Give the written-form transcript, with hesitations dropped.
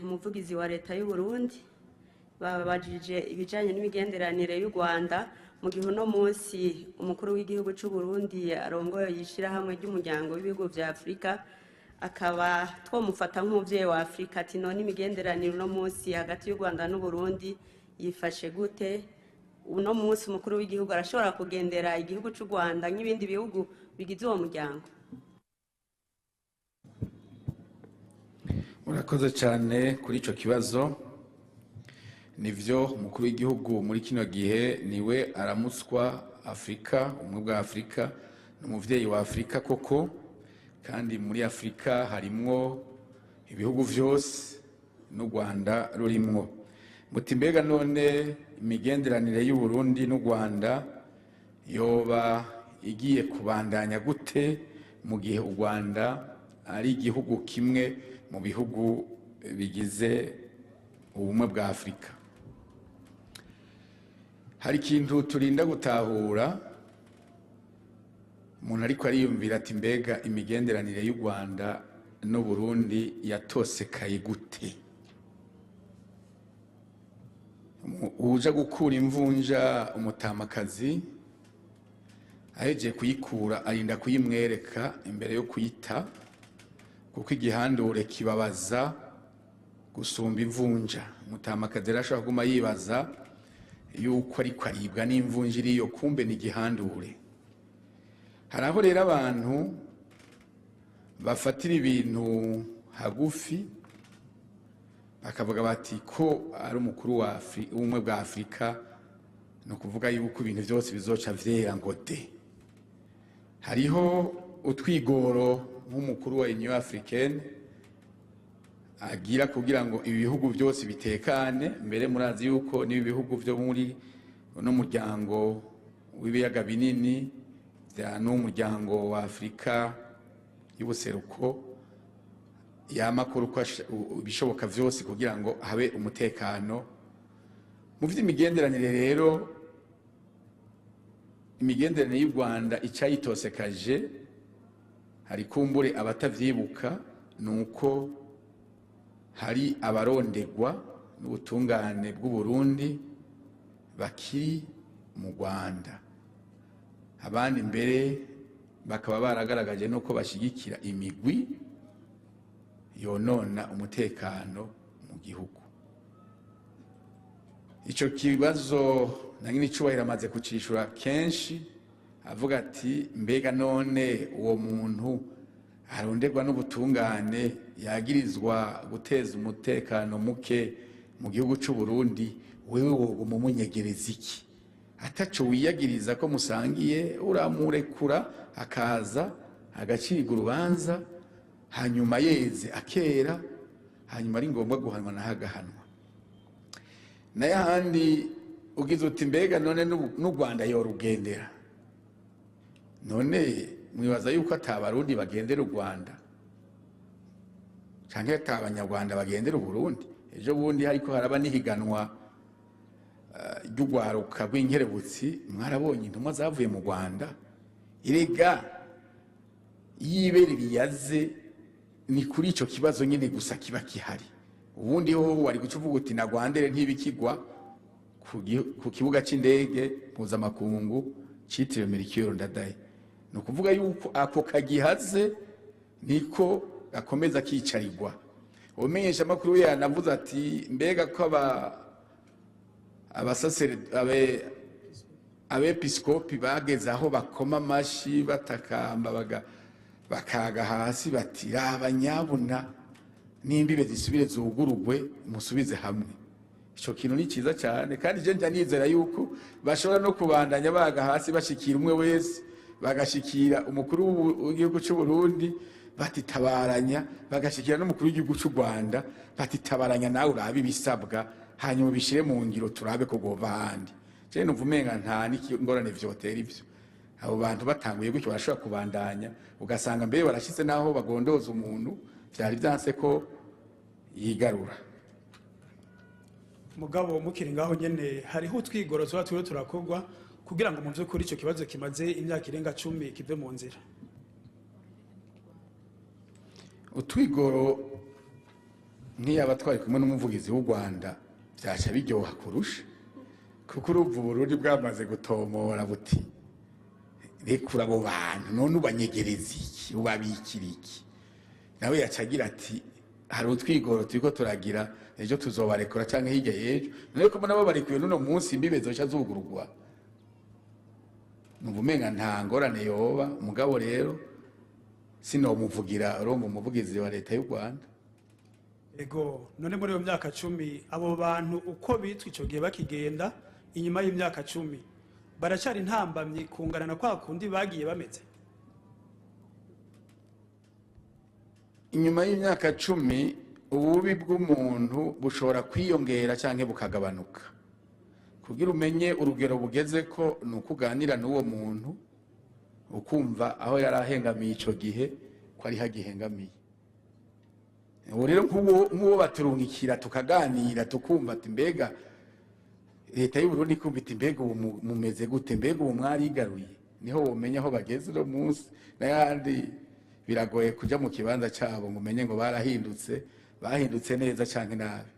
Umuvugizi wa Leta y'u Burundi. Babajije ibijanye n'imigenderanire y'u Rwanda mu gihe uno munsi umukuru w'igihugu c'u Burundi arongoye ishirahamwe ry'Umuryango w'Ibihugu vya Afurika, akaba twomufata nk'umuvyeyi wa Afurika, ati none imigenderanire uno munsi hagati y'u Rwanda n'u Burundi yifashe gute? Uno munsi umukuru w'igihugu arashobora kugendera igihugu c'u Rwanda nk'ibindi bihugu bigize uwo muryango? Murakoze cyane kuri icyo kibazo. Nivyo, umukuru w'igihugu muri kino gihe niwe aramutswa Afurika, Ubumwe bwa Afurika, ni umuvyeyi wa Afurika koko, kandi muri Afurika harimwo ibihugu vyose n'u Rwanda rurimwo. Muti mbega none imigenderanire y'u Burundi n'u Rwanda yoba igiye kubandanya gute mu gihe u Rwanda ari igihugu kimwe mu bihugu bigize Ubumwe bwa Afurika? Hari ikintu turinda gutahura. Umuntu ariko ariyumvira ati mbega imigenderanire y'u Rwanda n'u Burundi yatosekaye gute? Uja gukura imvunja umutamakazi, ahejeje kuyikura arinda kuyimwereka imbere yo kuyita, kuko igihandure kibabaza gusumba imvunja. Umutamakazi rero ashobora kuguma yibaza yuko ariko aribwa n'imvunja iriyo, kumbe ni igihandure. Hari aho rero abantu bafatira ibintu hagufi, bakavuga bati ko ari umukuru w'Ubumwe bwa Afurika, ni ukuvuga yuko ibintu byose bizoca vyera ngo de. Hariho utwigoro nk'umukuru wa Union Africaine agira kugira ngo ibihugu byose bitekane. Mbere murazi yuko n'ibi bihugu byo muri no muryango w'Ibiyaga Binini bya n'Umuryango wa Afurika y'Ubuseruko yamakuru ko ibishoboka vyose kugira ngo habe umutekano mu vy'imigenderanire. Rero imigenderanire y'u Rwanda icayitosekaje, hari kumbure abatavyibuka, nuko hari abarondegwa n'ubutungane bw'u Burundi bakiri mu Rwanda, abandi mbere bakaba baragaragaje nuko bashigikira imigwi yonona umutekano mu gihugu. Ico kibazo na nyine icubahiro amaze kucishura kenshi, avuga ati mbega none uwo muntu aronderwa n'ubutungane yagirizwa guteza umutekano muke mu gihugu c'u Burundi, wewe woguma umunyegereza iki? Ataco wiyagiriza ko musangiye, uramurekura akaza agacirwa urubanza, hanyuma yeze akera, hanyuma ari ngombwa guhanwa naho agahanwa. Nayo ahandi ugize uti mbega none n'u Rwanda yorugendera? None mwibaza yuko ata Barundi bagendera u Rwanda canke ata Abanyarwanda bagendera Uburundi? Ejo bundi hariko haraba n'ihiganwa ry'urwaruka rw'inkerebutsi, mwarabonye intumwa zavuye mu Rwanda. Erega iyo ibere riyaze ni kuri ico kibazo nyine gusa kiba kihari. Ubundi ho wari guca uvuga uti nagwandere ntibikigwa ku kibuga c'indege mpuzamakungu citiriwe Melchior Ndadaye. Ni ukuvuga yuko ako kagihaze niko gakomeza kicarirwa. Umenyesha amakuru yanavuze ati mbega ko abepiskopi bageze aho bakoma amashi batakamba, bakaga hasi bati raba nyabuna n'imbibe zisubire zugurugwe, musubize hamwe. Ico kintu ni ciza cyane, kandi je nja nizera yuko bashobora no kubandanya baga hasi bashikira umwe wese, bagashikira umukuru w'igihugu c'u Burundi batitabaranya, bagashikira n'umukuru w'igihugu c'u Rwanda batitabaranya, nawe urabe ibisabwa hanyuma bishire mu ngiro, turabe ko gova ahandi. Je numva umenga nta n'ingorane vyotera ivyo. Abo bantu batanguye gutyo barashobora kubandanya, ugasanga mbere barashize naho bagondoza umuntu vyari vyanse ko yigarura. Mugabo mukiri ngaho nyene, hariho utwigoro tuba turiho turakorwa kugira ngo mu vy'ukuri ico kibazo kimaze imyaka irenga 10 kive mu nzira? Utwigoro Nk'iyaba twari kumwe n'umuvugizi w'u Rwanda, byaca biryoha kurusha, kuko urumva Uburundi bwamaze gutomora buti: "Rekura abo bantu, none ubanyegereza iki, ubabikira iki?" Nawe yaca agira ati: "Hari utwigoro turiko turagira, ejo tuzobarekura canke hirya y'ejo." None ko nabo barekuye n'uno munsi, imbibe zoca zugururwa, numva umenga nta ngorane yoba. Mugabo rero sinomuvugira, urumva umuvugizi wa leta y'u Rwanda. Ego, none muri iyo myaka 10, abo bantu uko bitwa ico gihe bakigenda, inyuma y'imyaka 10 baracari intambamyi kungana na kwa kundi bagiye bameze? Inyuma y'imyaka 10, ububi bw'umuntu bushobora kwiyongera cyangwa bukagabanuka. Kugira umenye urugero bugeze ko, ni uko uganira n'uwo muntu, ukumva aho yari ahengamiye icyo gihe ko ari hagihengamiye. Ubu rero nk'uwo baturungikira, tukaganira, tukumva ati: "Mbega leta y'u Burundi ikumva iti: 'Mbega ubu mumeze gute? Mbega ubu mwarigaruye?'" Niho womenya aho bageze uno munsi. N'ayandi biragoye kuja mu kibanza cabo ngo umenye ngo barahindutse, bahindutse neza canke nabi.